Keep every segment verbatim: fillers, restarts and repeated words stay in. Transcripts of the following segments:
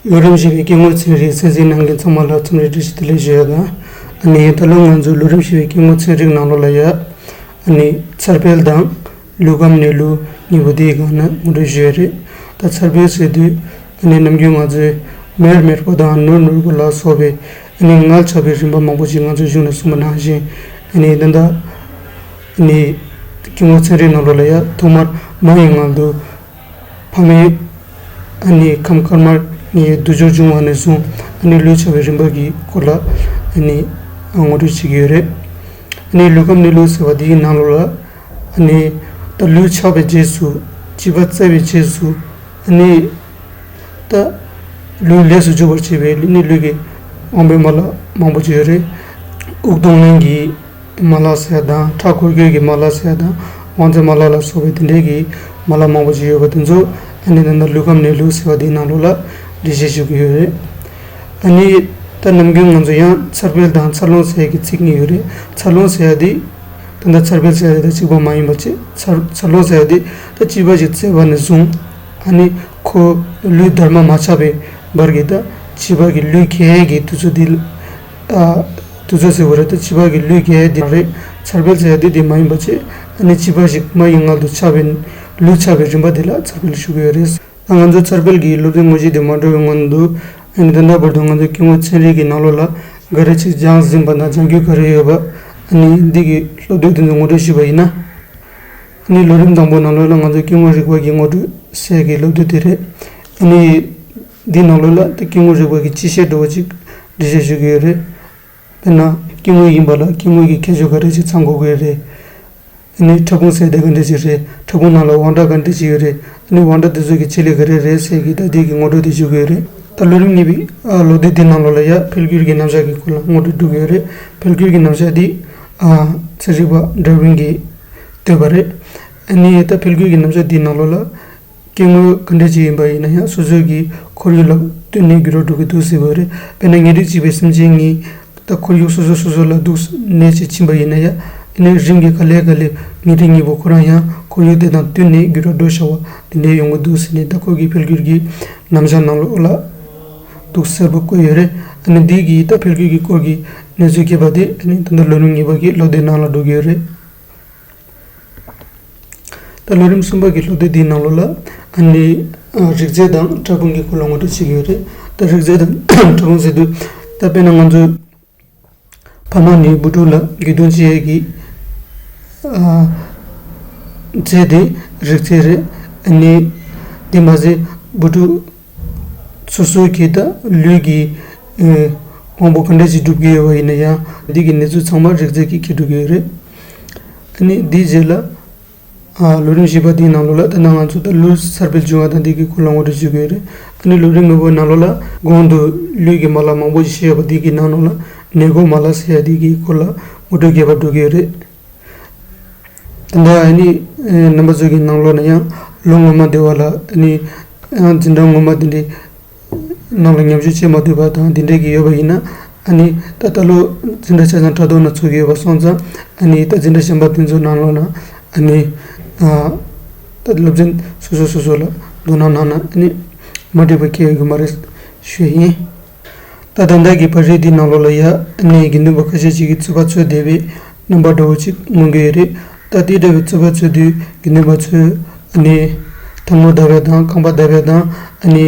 ལོ་རིམ་བཞི་པའི་སྐྱེ་དངོས་ཚན་རིག་གསན་གཟིགས་གནང་མཁན་ཚང་མ་ལ་འཚམས་འདྲི་བཀྲ་ཤིས་བདེ་ལེགས་ཞུ་ཡ་དང་། ཨ་ནི་ད་ལོ་ང་ཚོའི་ལོ་རིམ་བཞི་པའི་སྐྱེ་དངོས་ཚན་རིག་ནང་ལོགས་ལ་ཡ། ཨ་ནི་འཚར་འཕེལ་དང་། ལུས་ཁམས་གནས་ལུགས་གཉིས་པོ་དེའི་སྒང་ནས་ངོ་སྤྲོད་ཞུ་ཡ་རེད། ད་འཚར་འཕེལ་ཟེར་དུས། ཨ་ནི་ནམ་རྒྱུན་ང་ཚོས་མེར་མེར་པོ་དང་ནོར་ནོར་པོ་ལ་སོགས་པའི་ཨ་ནི་མངལ་ཆགས་པའི་རིམ་པ་མང་པོ་ཞིག་ང་ཚོའི་གཞུང་ནས་གསུངས་པ་ནང་བཞིན། ཨ་ནི་ད་ལྟ་ཨ་ནི་སྐྱེ་དངོས་ཚན་རིག་ནང་ལོགས་ལ་ཡ་ཐོག་མར་མ་ཡི་མངལ་དུ་ཕ་མའི་ཨ་ནི་ཁམས་དཀར་དམར་གཉིས་དུས་སྦྱོར་བྱུང་བ་ནས་བཟུང་ཨ་ནི་ལུས་ཆགས་པའི་རིམ་པ་གི་སྐོར་ལ་ཨ་ནི་ངོ་སྤྲོད་བྱེད་ཀྱི་ཡོད་རེད། ཨ་ནི་ལུས་ཁམས་གནས་ལུགས་ཟེར་བ་འདིའི་ནང་ལོགས་ལ་ཨ་ནི་ད་ལུས་ཆགས་པའི་རྗེས་སུ་བྱིས་པ་བཙའ་བའི་རྗེས་སུ་ཨ་ནི། ད། ལུས་ལས་སུ་འཇུག་པར་བྱེད་པའི་ནི་ལུས་ཀྱི་དབང་པོའི་མ་ལག་མང་པོ་ཅིག་ཡོད་རེད། དབུགས་གཏོང་ལེན་གྱི་མ་ལག་ཟེར་ཡ་དང་ཁྲག་འཁོར་སྐྱོད་ཀྱི་མ་ལག་ཟེར་ཡ་དང་དབང་རྩའི་མ་ལག་ལ་སོགས་པའི་དེ་འདྲའི་གི་མ་ལག་མང་པོ་ཅིག་ཡོད་པ་དེ་ཚོ་ཨ་ནི་ད་ལྟ་ལུས་ཁམས་གནས་ལུགས་ཟེར་བ་དེའི་ནང་ལོགས་ལ་འགྲེལ་བཤད་ཞུ་གི་ཡོད་རེད། ཨ་ནི་ད་ནམ་རྒྱུན་ང་ཚོ་ཡང་འཚར་འཕེལ་དང་འཚར་ལོངས་ཟེར་ཡ་གི་ཚིག་གཉིས་ཡོད་རེད། འཚར་ལོངས་ཟེར་ཡ་དེ། ད་ལྟ་འཚར་འཕེལ་ཟེར་ཡ་དེ་དང་གཅིག་པ་མ་ཡིན་པ་བྱས་འཚར་འཚར་ལོངས་ཟེར་ཡ་དེ་ད་བྱིས་པ་ཞིག་བཙས་པ་ནས་བཟུང་ཨ་ནི་ཁོ་ལུས་དར་མ་མ་ཆགས་པའི་བར་གྱི་ད་བྱིས་པ་གི་ལུས་གས་གི་དུས་ཚོད་འདི་ཨ་དུས་ཚོད་ཟེར་བ་རེད། ད་བྱིས་པ་གི་ལུས་གས་འདི་རེད། འཚར་འཕེལ་ཟེར་ཡ་དེ་དེ་མ་ཡིན་པ་བྱས་ཨ་ནི་བྱིས་པ་ཞིག་མ་ཡི་མངལ་དུ་ཆགས་པའི་ལུས་ཆགས་པའི་རིམ་པ་འདི་ལ་འཚར་འཕེལ་ཞུ་གི་ཡོད་རེད། ད་ང་ཚོ་འཚར་འཕེལ་གྱི་སློབ་ཚན་དངོས་གཞི་དེ་མ་འགྲོ་བའི་སྔོན་དུ། ཨ་ནི་ད་ལྟ་བར་དུ་ང་ཚོ་སྐྱེ་དངོས་ཚན་རིག་གི་ནང་ལོགས་ལ་ག་རེ་ཅིག་སྦྱངས་ཟིན་པ་དང་སྦྱང་རྒྱུ་ག་རེ་ཡོད་པ། ཨ་ནི་འདི་གི་སློབ་དེབ་དེ་ཚོ་ངོ་སྤྲོད་ཞུས་པ་ཡིན་ན། ཨ་ནི་ལོ་རིམ་དང་པོ་ནང་ལོགས་ལ་ང་ཚོ་སྐྱེ་དངོས་རིག་པ་གི་ངོ་སྤྲོད་ཟེར་གི་སློབ་དེབ་དེ་རེད། ཨ་ནི་འདི་ནང་ལོགས་ལ་ད་སྐྱེ་དངོས་རིག་པ་གི་སྤྱི་བཤད་འདྲ་བོ་ཅིག་འགྲེལ་བཤད་ཞུ་གི་ཡོད་རེད། དཔེར་ན་སྐྱེ་དངོས་ཡིན་པ་ལ་སྐྱེ་དངོས་ཀྱི་ཁྱད་ཆོས་ག་རེ་ཅིག་ཚང་དགོས་ཀྱི་རེད། ཨ་ནི་ཕྲ་ཕུང་ཟེར་དེ་ག་འདྲ་ཅིག་རེད། ཕྲ་ཕུང་ནང་ལ་དབང་གྲགས་ག་འདྲ་ཅིག་ཡོད་རེད། ཨ་ནི་དབང་གྲགས་དེ་ཚོ་གི་བྱེད་ལས་ག་རེ་རེད་ཟེར་གི་ད་དེ་གི་ངོ་སྤྲོད་དེ་ཞུ་གི་ཡོད་རེད། ད་ལོ་རིམ་གཉིས་པའི་ཨ་ལོ་དེབ་འདི་ནང་ལོགས་ལ་ཡ་འཕེལ་འགྱུར་གྱི་རྣམ་གཞག་གི་སྐོར་ལ་ངོ་སྤྲོད་འགྲོ་གི་ཡོད་རེད། འཕེལ་འགྱུར་གྱི་རྣམ་གཞག་འདི་ཨ་ཚན་རིག་པ་ཌར་ཝིན་གྱིས་བཏོད་པ་རེད། ཨ་ནི་ད་འཕེལ་འགྱུར་གྱི་རྣམ་གཞག་འདི་ནང་ལོགས་ལ། སྐྱེ་དངོས་ག་འདྲ་ཅིག་ཡིན་པ་ཡིན་ན་ཡང་སོ་སོའི་གི་ཁོར་ཡུག་ལ་བསྟུན་ནས་འགྱུར་བ་འགྲོ་གི་འདུག་ཟེར་བ་རེད། དཔེར་ན་ཉེ་རིགས་གཅིག་པའི་སེམས་ཅན་གཉིས་ད་ཁོར་ཡུག་སོ་སོ་སོ་སོ་ལ་འདུག་ནས་ཅིག་ཕྱིན་པ་ཡིན་ན་ཡང་ཨ་ནི་རིམ་གྱིས་ག་ལེ་ག་ལེ་ཉེ་རིགས་གཉིས་པོ་ཁོ་རང་ཡང་ཁོར་ཡུག་དེ་དང་བསྟུན་ནས་འགྱུར་བ་འགྲོ་བྱ་བ་དེ་འདྲའི་ཡོང་གི་འདུག་ཟེར་ནས་ད་ཁོ་གི་འཕེལ་འགྱུར་གྱི་རྣམ་གཞག་ནང་ལོགས་ལ་འདུག་གསལ་པོ་བཀོད་ཡོད་རེད། ཨ་ནི་འདི་གི་ད་འཕེལ་འགྱུར་གྱི་སྐོར་གྱི་གནས་ཚུལ་རྒྱས་པ་དེ་ཨ་ནི་ད་ལྟ་ལོ་རིམ་གཉིས་པ་གི་སློབ་དེབ་ནང་ལ་འགྲོ་གི་ཡོད་རེད། ད་ལོ་རིམ་གསུམ་པ་གི་སློབ་དེབ་འདིའི་ནང་ལོགས་ལ་ཨ་ནི་ཨ་རིགས་རྫས་དང་ཕྲ་ཕུང་གི་སྐོར་ལ་ངོ་སྤྲོད་བྱེད་ཀྱི་ཡོད་རེད། ད་རིགས་རྫས་དང་ཕྲ་ཕུང་ཟེར་དུས་ད་དཔེར་ན་ང་ཚོའི་ཕ་མ་ནས་བུ་ཕྲུག་ལ་རྒྱུད་འདོན་བྱེད་ཡས་ཀྱི་ཨ་རྫས་དེ་རིགས་རྫས་རེད། ཨ་ནི་དེ་མ་ཟད་བུ་ཕྲུག་སོ་སོའི་གི་ད་ལུས་ཀྱི་ཨེ་དབང་པོ་ག་འདྲ་ཞིག་སྒྲུབ་ཀྱི་ཡོད་པ་ཡིན་ན་ཡང་འདི་གི་གནས་ཚུལ་ཚང་མ་རིགས་རྫས་ཀྱིས་འཁྱེར་འགྲོ་གི་ཡོད་རེད། ཨ་ནི་འདིའི་རྗེས་ལ་ཨ་ལོ་རིམ་བཞི་པ་འདིའི་ནང་ལོགས་ལ་ད་ནང་ང་ཚོ་ད་ལུས་འཚར་འཕེལ་བྱུང་བ་དང་འདི་གི་སྐོར་ལ་ངོ་སྤྲོད་ཞུ་གི་ཡོད་རེད། ཨ་ནི་ལོ་རིམ་དང་པོའི་ནང་ལོགས་ལ་གོང་དུ་ལུས་ཀྱི་མ་ལག་མང་པོ་ཞིག་བཤད་ཡོད་པ་འདི་གི་ནང་ལོགས་ལ་ནད་འགོག་མ་ལག་ཟེར་ཡ་འདི་གི་སྐོར་ལ་ངོ་སྤྲོད་རྒྱས་པ་འགྲོ་གི་ཡོད་རེད། ད་ལྟ་ཨ་ནི་ཨེ་རྣམ་པ་ཚོ་གི་ནང་ལོགས་ན་ཡང་ལོ་སྔོན་མ་འདི་བ་ལ་ཨ་ནི་ཡང་འཛིན་གྲྭ་སྔོན་མ་འདི་འདྲའི་ནང་ལ་ཉམས་ཞིབ་བྱེད་མ་ཐུབ་པ་དང་འདི་འདྲའི་གི་ཡོད་པ་ཡིན་ན་ཨ་ནི་ད་ལྟ་ལོ་འཛིན་གྲྭ་ཆ་ཚང་དྲ་ཐོག་ན་ཚུགས་ཀྱི་ཡོད་པ་སོང་ཙང་ཨ་ནི་ད་འཛིན་གྲྭ་གཞན་པ་དེ་ཚོ་ནང་ལོགས་ན་ཨ་ནི་ཨ་ད་སློབ་ཚན་སོ་སོ་སོ་སོ་ལ་དོ་སྣང་གནང་ན་ཨ་ནི་མ་འགྲིག་པ་གང་ཡང་ཡོད་ཀྱི་མ་རེད་ཞུ་ཡ་ཡིན། ད་ད་ལྟ་གི་པར་རིས་འདི་ནང་ལོགས་ལ་ཡ་ཨ་ནི་དགེ་འདུན་པ་ཁ་ཤས་ཅིག་གིས་རྩུབ་པ་འཚོལ་བསྡད་པའི་རྣམ་པ་འདྲ་བོ་ཅིག་མངོན་གྱི་ཡོད་རེད། ད་དེ་འདྲ་བའི་རྩུབ་པ་འཚོལ་དུས་དགེ་འདུན་པ་ཚོས་ཨ་ནི་ཐལ་མོ་བརྡབ་ཡ་དང་རྐང་པ་བརྡབ་ཡ་དང་ཨ་ནི་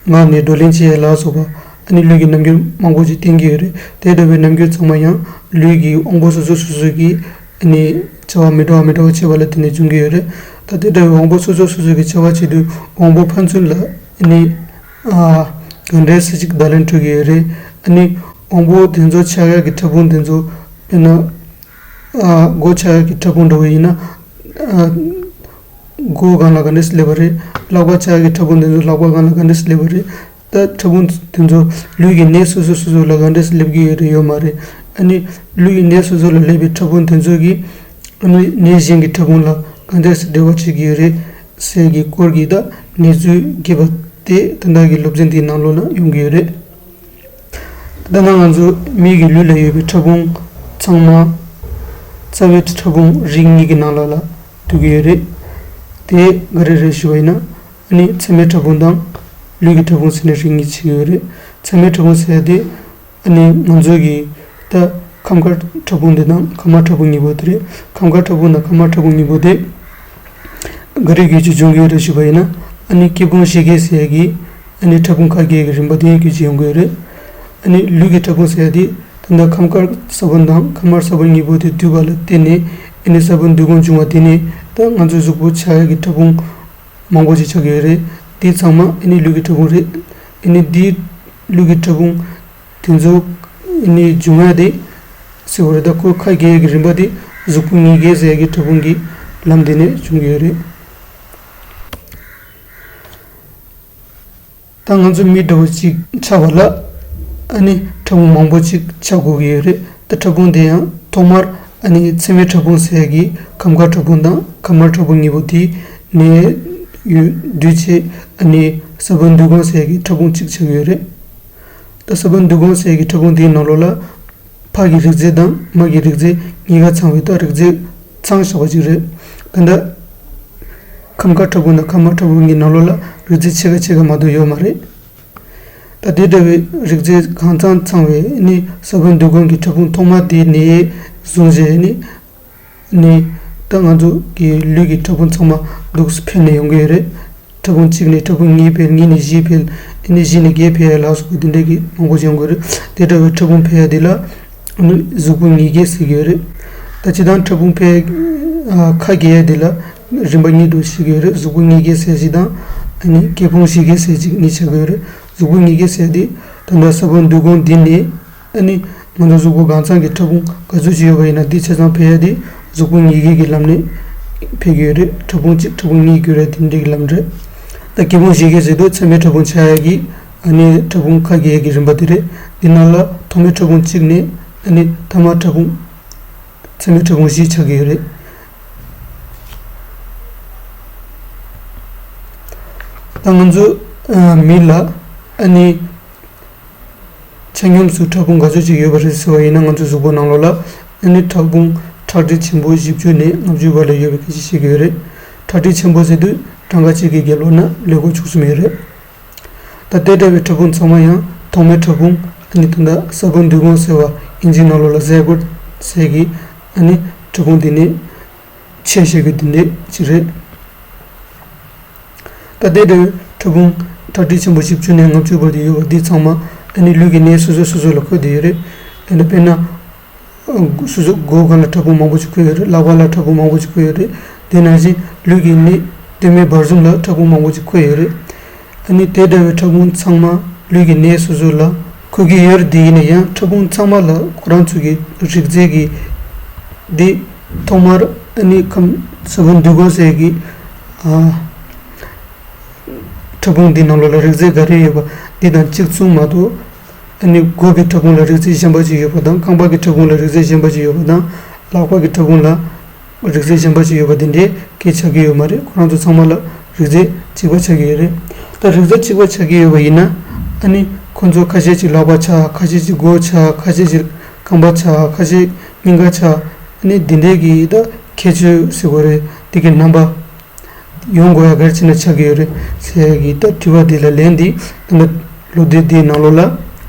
ངག་ནས་བགྲོ་གླེང་བྱེད་ཡ་ལ་སོགས་པ་ཨ་ནི་ལུས་ཀྱི་རྣམ་འགྱུར་མང་པོ་ཅིག་བསྟན་གྱི་ཡོད་རེད། དེ་འདྲ་བའི་རྣམ་འགྱུར་ཚང་མ་ཡང་ལུས་ཀྱི་དབང་པོ་སོ་སོ་སོ་སོ་གིས་ཨ་ནི་བྱ་བ་མི་འདྲ་བ་མི་འདྲ་བ་བྱེད་པ་ལ་བརྟེན་ནས་འབྱུང་གི་ཡོད་རེད། ད་དེ་འདྲ་བའི་དབང་པོ་སོ་སོ་སོ་སོ་གིས་བྱ་བ་བྱེད་དུས་དབང་པོ་ཕན་ཚུན་ལ་ཨ་ནི། ཨ་གང་འདྲའི་ས་ཅིག་བརྡ་ལན་སྤྲོད་ཀྱི་ཡོད་རེད། ཨ་ནི་དབང་པོ་དེ་ཚོ་ཆགས་ཡག་གི་ཕྲ་ཕུང་དེ་ཚོ་དཔེར་ན་ཨ་མགོ་ཆགས་ཡག་གི་ཕྲ་ཕུང་འདྲ་བོ་ཡིན་ན་ཨ་མགོ་སྒང་ལ་ག་འདྲས་སླེབས་པ་རེད། ལག་པ་ཆགས་ཡག་གི་ཕྲ་ཕུང་དེ་ཚོ་ལག་པ་སྒང་ལ་ག་འདྲས་སླེབས་པ་རེད། ད་ཕྲ་ཕུང་དེ་ཚོ་ལུས་ཀྱི་གནས་སོ་སོ་སོ་སོ་ལ་ག་འདྲས་སླེབས་ཀྱི་ཡོད་རེད་ཡོད་མ་རེད། ཨ་ནི་ལུས་ཀྱི་གནས་སོ་སོ་ལ་སླེབས་པའི་ཕྲ་ཕུང་དེ་ཚོ་གིས་ཨ་ནི་གནས་གཞན་གྱི་ཕྲ་ཕུང་ལ་ག་འདྲས་འབྲེལ་བ་བྱེད་ཀྱི་ཡོད་རེད་ཟེར་གྱི་སྐོར་གྱི་ད་གནས་ཚུལ་རྒྱས་པ། དེ་ད་ལྟ་གི་སློབ་ཚན་འདིའི་ནང་ལོགས་ན་ཡོང་གི་ཡོད་རེད། ད་ལྟ་ང་ཚོ་མི་གི་ལུས་ལ་ཡོད་པའི་ཕྲ་ཕུང་ཚང་མ་རྩ་བའི་ཕྲ་ཕུང་རིགས་གཉིས་ཀྱི་ནང་ལོགས་ལ་འདུ་གི་ཡོད་རེད། དེ་ག་རེ་རེད་ཞུ་བ་ཡིན་ན་ཨ་ནི་མཚན་མའི་ཕྲ་ཕུང་དང་ ལུས་ཀྱི་ཕྲ་ཕུང་ཟེར་ནས་རིགས་གཉིས་ཕྱེ་གི་ཡོད་རེད། མཚན་མའི་ཕྲ་ཕུང་ཟེར་ཡ་དེ་ཨ་ནི་ང་ཚོ་གི་ད་ཁམས་དཀར་ཕྲ་ཕུང་དེ་དང་ཁམས་དམར་ཕྲ་ཕུང་གཉིས་པོ་དེ་རེད། ཁམས་དཀར་ཕྲ་ཕུང་དང་ཁམས་དམར་ཕྲ་ཕུང་གཉིས་པོ་དེ་ག་རེ་བརྒྱུད་ཀྱིས་འབྱུང་གི་ཡོད་རེད་ཞུས་པ་ཡིན་ན། ཨ་ནི་སྐྱེ་ཕུང་བཞི་གི་ཟེར་ཡ་གི་ཨ་ནི་ཕྲ་ཕུང་ཁ་གྱེས་ཀྱི་རིམ་པ་དེ་བརྒྱུད་ཀྱིས་ཡོང་གི་ཡོད་རེད། ཨ་ནི་ལུས་ཀྱི་ཕྲ་ཕུང་ཟེར་ཡ་དེ་ད་ལྟ་ཁམས་དཀར་ས་བོན་དང་ཁམས་དམར་ས་བོན་གཉིས་པོ་དེ་འདུས་པ་ལ་བརྟེན་ནས་ཨ་ནི་ས་བོན་འདུས་གོང་འབྱུང་བ་དེ་ནས་ད་ང་ཚོའི་གཟུགས་པོ་ཆགས་ཡ་གི་ཕྲ་ཕུང་མང་པོ་ཅིག་ཆགས་ཀྱི་ཡོད་རེད། དེ་ཚང་མ་ཨ་ནི་ལུས་ཀྱི་ཕྲ་ཕུང་རེད། ཨ་ནི་དེའི་ལུས་ཀྱི་ཕྲ་ཕུང་དེ་ཚོ་ཨ་ནི་འབྱུང་ཡ་དེ་ཟེར་བ་རེད། ད་ཁོ་ཁ་གྱེས་ཡ་གི་རིམ་པ་དེ་གཟུགས་པོ་ངེས་གྱས་ཟེར་ཡ་གི་ཕྲ་ཕུང་གི་ལམ་དེ་ནས་བྱུང་གི་ཡོད་རེད། ད་ང་ཚོ་མི་འདྲ་བོ་གཅིག་ཆགས་པ་ལ་ཨ་ནི་ཕྲ་ཕུང་མང་པོ་གཅིག་ཆགས་དགོས་ཀྱི་ཡོད་རེད། ད་ཕྲ་ཕུང་དེ་ཡང་ཐོག་མར་ཨ་ནི་མཚན་མའི་ཕྲ་ཕུང་ཟེར་ཡ་གི་ཁམས་དཀར་ཕྲ་ཕུང་དང་ཁམས་དམར་ཕྲ་ཕུང་གཉིས་པོ་དེ་ནས་ཡོད་འདུས་བྱས་ཨ་ནི་ས་བོན་འདུས་གོང་ཟེར་ཡ་གི་ཕྲ་ཕུང་གཅིག་ཆགས་ཀྱི་ཡོད་རེད། ད་ས་བོན་འདུས་གོང་ཟེར་ཡ་གི་ཕྲ་ཕུང་དེའི་ནང་ལོགས་ལ་ཕ་གི་རིགས་རྫས་དང་མ་གི་རིགས་རྫས་གཉིས་ཀ་ཚང་བའི་ད་རིགས་རྫས་ཚང་བཞག་པ་ཅིག་རེད། ད་ལྟ་ཁམས་དཀར་ཕྲ་ཕུང་དང་ཁམས་དམར་ཕྲ་ཕུང་གི་ནང་ལོགས་ལ་རིགས་རྫས་ཕྱེད་ཀ་ཕྱེད་ཀ་མ་གཏོགས་ཡོད་མ་རེད། ད་དེ་འདྲ་བའི་རིགས་རྫས་གང་ཚང་ཚང་བའི་ནི་ས་བོན་འདུས་གོང་གི་ཕྲ་ཕུང་ཐོག་མ་དེ་ནས་བཟུང་བྱས་ནི་ནི་ད་ང་ཚོ་གི་ལུས་ཀྱི་ཕྲ་ཕུང་ཚང་མ་འདུག་སེ་འཕེལ་ནས་ཡོང་གི་ཡོད་རེད། ཕྲ་ཕུང་གཅིག་ནས་ཕྲ་ཕུང་གཉིས་འཕེལ། གཉིས་ནས་བཞི་འཕེལ། ཨ་ནི་བཞི་ནས་བརྒྱད་འཕེལ་ཡ་ལ་སོགས་པ་དེ་འདྲ་གི་མང་པོ་ཡོང་གི་རེད། དེ་འདྲ་བའི་ཕྲ་ཕུང་འཕེལ་ཡ་དེ་ལ་ཨ་ནི་གཟུགས་པོ་ངེས་གྱས་ཟེར་གྱི་ཡོད་རེད། ད་སྤྱིར་བཏང་ཕྲ་ཕུང་འཕེལ་ཨ་ཁ་གྱེས་ཡ་དེ་ལ་རིམ་པ་གཉིས་འདུག་ཟེར་གྱི་ཡོད་རེད། གཟུགས་པོ་ངེས་གྱས་ཟེར་གཅིག་དང་ཨ་ནི་སྐྱེ་ཕུང་བཞི་གྱེས་ཟེར་གཅིག་གཉིས་ཆགས་ཀྱི་ཡོད་རེད། གཟུགས་པོ་ངེས་གྱས་ཟེར་དེ་ད་ལྟ་ས་བོན་འདུས་གོང་འདི་ནས་ཨ་ནི་ང་ཚོ་གཟུགས་པོ་གང་ཚང་གི་ཕྲ་ཕུང་ག་ཚོད་ཅིག་ཡོད་པ་ཡིན་ན་དེ་ཆ་ཚང་འཕེལ་ཡ་དེ་གཟུགས་པོ་ངེས་གྱས་ཀྱི་ལམ་ནས་འཕེལ་གྱི་ཡོད་རེད། ཕྲ་ཕུང་གཅིག་ཕྲ་ཕུང་གཉིས་གྱུར་ཡ་དེ་འདྲ་གི་ལམ་རེད། ད་སྐྱེ་ཕུང་བཞི་གྱེས་ཟེར་དུས་མཚན་མའི་ཕྲ་ཕུང་ཆགས་ཡ་གི་ཨ་ནི་ཕྲ་ཕུང་ཁ་གྱེས་ཡ་གི་རིམ་པ་དེ་རེད། འདི་ནང་ལ་ཐོག་མའི་ཕྲ་ཕུང་གཅིག་ནས་ཨ་ནི་ཐ་མ་ཕྲ་ཕུང་མཚན་མའི་ཕྲ་ཕུང་བཞི་ཆགས་ཀྱི་ཡོད་རེད། ད་ང་ཚོ་ཨ་མི་ལ་ཨ་ནི་ཆ་སྙོམས་སུ་ཕྲ་ཕུང་ག་ཚོད་ཅིག་ཡོད་པ་རེད་ཟེར་བ་ཡིན་ན། ང་ཚོའི་གཟུགས་པོ་ནང་ལོགས་ལ་ཨ་ནི་ཕྲ་ཕུང་ཁྲག་ཁྲིག་ཆེན་པོ་བཞི་བཅུ་ནས་ལྔ་བཅུ་བར་ལ་ཡོད་པའི་སྐད་ཆ་བཤད་ཀྱི་ཡོད་རེད། ཁྲག་ཁྲིག་ཆེན་པོ་ཟེར་དུས་གྲངས་ཀ་གཅིག་གི་རྒྱབ་ལོགས་ན་ཀླད་ཀོར་བཅུ་གསུམ་ཡོད་རེད། ད་དེ་འདྲ་བའི་ཕྲ་ཕུང་ཚང་མ་ཡང་ཐོག་མའི་ཕྲ་ཕུང་ཨ་ནི་ད་ལྟ་ས་བོན་འདུས་གོང་ཟེར་བ་ཨིན་ཇིའི་ནང་ལོགས་ལ་ཟའི་གོར་ཟེར་གི་ཨ་ནི་ཕྲ་ཕུང་དེ་ནས་ཆད་བཞག་གི་དེ་འདྲ་ཅིག་རེད། ད་ལྟའི་འདྲ་བའི་ཕྲ་ཕུང་ཁྲག་ཁྲིག་ཆེན་པོ་བཞི་བཅུ་ནས་ལྔ་བཅུ་བར་དུ་ཡོད་པ་འདི་ཚང་མ་ཨ་ནི་ལུས་ཀྱི་གནས་སོ་སོ་སོ་སོ་ལ་འཁོད་བསྡད་ཡོད་རེད། དེ་འདྲ་དཔེར་ན་སོ་སོ་མགོ་སྒང་ལ་ཕྲ་ཕུང་མང་པོ་ཞིག་འཁོད་ཡོད་རེད། ལག་པ་ལ་ཕྲ་ཕུང་མང་པོ་ཞིག་འཁོད་ཡོད་རེད། དེ་ནང་བཞིན་ལུས་ཀྱི་གནས་སྟོད་སྨད་བར་གསུམ་ལ་ཕྲ་ཕུང་མང་པོ་ཞིག་འཁོད་ཡོད་རེད། ཨ་ནི་དེ་འདྲ་བའི་ཕྲ་ཕུང་ཚང་མ་ལུས་ཀྱི་གནས་སོ་སོ་ལ་འཁོད་ཀྱི་ཡོད་རེད། དེ་ཡིན་ན་ཡང་ཕྲ་ཕུང་ཚང་མ་ལ་ཁོ་རང་ཚོ་གི་རིགས་རྫས་ཀྱི་འདི་ཐོག་མར་ཨ་ནི་ཁམས་ས་བོན་འདུས་གོང་ཟེར་གི་ཨ་ཕྲ་ཕུང་འདི་ནང་ལོགས་ལ་རིགས་རྫས་ག་རེ་ཡོད་པ་འདི་དང་གཅིག་མཚུངས་མ་གཏོགས། ཨ་ནི་མགོ་གི་ཕྲ་ཕུང་ལ་རིགས་རྫས་གཞན་པ་ཅིག་ཡོད་པ་དང་། རྐང་པ་གི་ཕྲ་ཕུང་ལ་རིགས་རྫས་གཞན་པ་ཅིག་ཡོད་པ་དང་། ལག་པ་གི་ཕྲ་ཕུང་ལ་རིགས་རྫས་གཞན་པ་ཅིག་ཡོད་པ་དེ་འདྲའི་སྐད་ཆགས་ཀྱི་ཡོད་མ་རེད། ཁོ་རང་ཚོ་ཚང་མ་ལ་རིགས་རྫས་གཅིག་པ་ཆགས་ཀྱི་ཡོད་རེད། ད་རིགས་རྫས་གཅིག་པ་ཆགས་ཀྱི་ཡོད་པ་ཡིན་ན། ཨ་ནི་ཁོ་ཚོ་ཁ་ཤས་ཅིག་ལག་པ་ཆགས། ཁ་ཤས་ཅིག་མགོ་ཆགས། ཁ་ཤས་ཅིག་རྐང་པ་ཆགས། ཁ་ཤས་སྙིང་ག་ཆགས། ཨ་ནི་འདི་འདྲའི་གི་ད་ཁྱད་ཆོས་ཟེར་དགོས་རེད། དེ་གི་རྣམ་པ་ཡོང་དགོས་ཡ་ག་རེ་བྱས་ན་ཆགས་ཀྱི་ཡོད་རེད་ཟེར་གི་ད་དྲི་བ་འདི་ལ་ལན་འདི་ད་ལྟ་སློབ་དེབ་འདིའི་ནང་ལོགས་ལ་